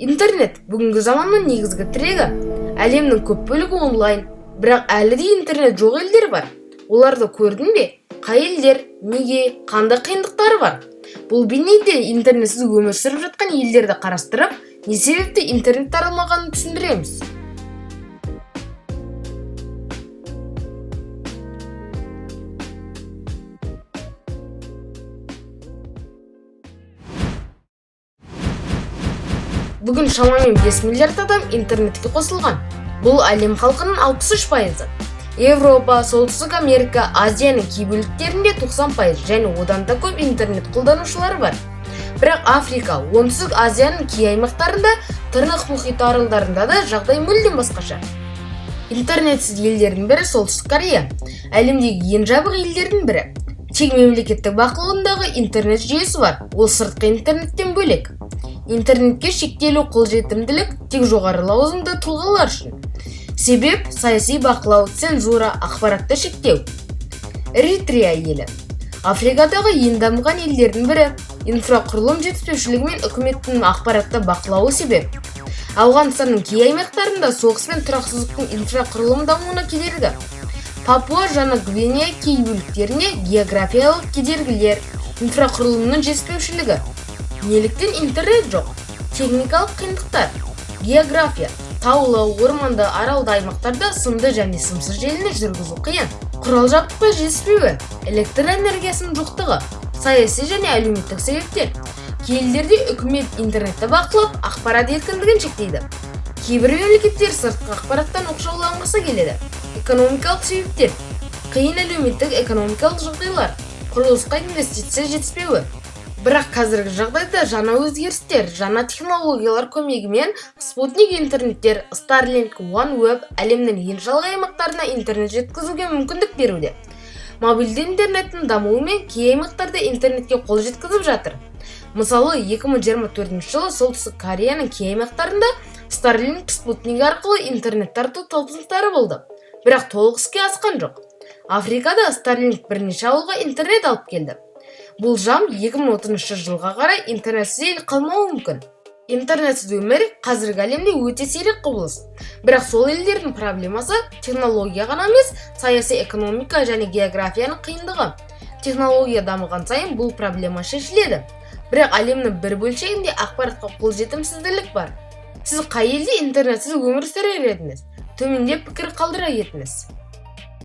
Интернет бүгінгі заманның негізгі тірегі. Әлемнің көп бөлігі онлайн, бірақ әлі де интернет жоқ елдер бар. Оларды көрдің бе? Қай елдер, неге, қандай қиындықтары бар? Бұл бейнеде интернетсіз өмір сүріп жатқан елдерді қарастырып, не себепті интернет таралмағанын түсіндіреміз. Бүгін шамамен 5 миллиард адам интернетке қосылған. Бұл әлем халқының 63%. Европа, Солтүстік Америка, Азияның кей бөліктерінде 90% және одан да көп интернет қолданушылары бар. Бірақ Африка, Оңтүстік Азияның кей аймақтарында, Тынық мұхиты аралдарында да жағдай мүлдем басқаша. Интернетсіз елдердің бірі Солтүстік Корея. Әлемдегі ең жабық елдердің бірі. Тек мемлекеттік бақылауындағы интернет жүйесі бар, ол сыртқы интернеттен бөлек. Интернетке шектеулі қолжетімділік тек жоғары лауазымды тұлғалар үшін. Себеп саяси бақылау, цензура, ақпаратты шектеу. Эритрея елі. Африкадағы ең дамыған елдердің бірі. Инфрақұрылым жетіспеушілігі мен үкіметтің ақпаратты бақылауы себеп. Ауғанстанның кей аймақтарында соғыс пен тұрақсыздықтың инфрақұрылым дамуына кедергі. Папуа Жаңа Гвинея кей бөліктерінде географиялық кедергілер, инфрақұрылымның жетіспеушілігі. Неліктен интернет жоқ? Техникалық қиындықтар. География. Таулы, орманды, аралды аймақтарда сымды және сымсыз желіні жүргізу қиын. Құрал жабдықтың жетіспеуі, электр энергиясының жоқтығы, саяси және әлеуметтік себептер. Кей елдерде үкімет интернетті бақылап, ақпарат еркіндігін шектейді. Кейбір мемлекеттер сыртқы ақпараттан оқшауланғысы келеді. Экономикалық себептер. Қиын әлеуметтік экономикалық жағдайлар, құрылысқа инвестиция жетіспеуі. Бірақ қазіргі жағдайда жаңа өзгерістер, жаңа технологиялар көмегімен спутник интернеттер, Starlink, OneWeb әлемнің ең шалғай аймақтарына интернет жеткізуге мүмкіндік беруде. Мобильді интернеттің дамуымен кей аймақтарда интернетке қол жеткізіп жатыр. Мысалы, 2024 жылы Солтүстік Кореяның кей аймақтарында Starlink спутнигі арқылы интернет тарту талпыныстары болды, бірақ толық іске асқан жоқ. Африкада Starlink бірнеше ауылға интернет алып келді. Болжам 2030 жылға қарай интернетсіз ел қалмауы мүмкін. Интернетсіз өмір қазіргі әлемде өте сирек құбылыс. Бірақ сол елдердің проблемасы технология ғана емес, саяси экономика және географияның қиындығы. Технология дамыған сайын бұл проблема шешіледі. Бірақ әлемнің бір бөлшегінде ақпаратқа қолжетімсізділік бар. Сіз қай елде интернетсіз өмір сүрер едіңіз? Төменде пікір қалдыра кетіңіз.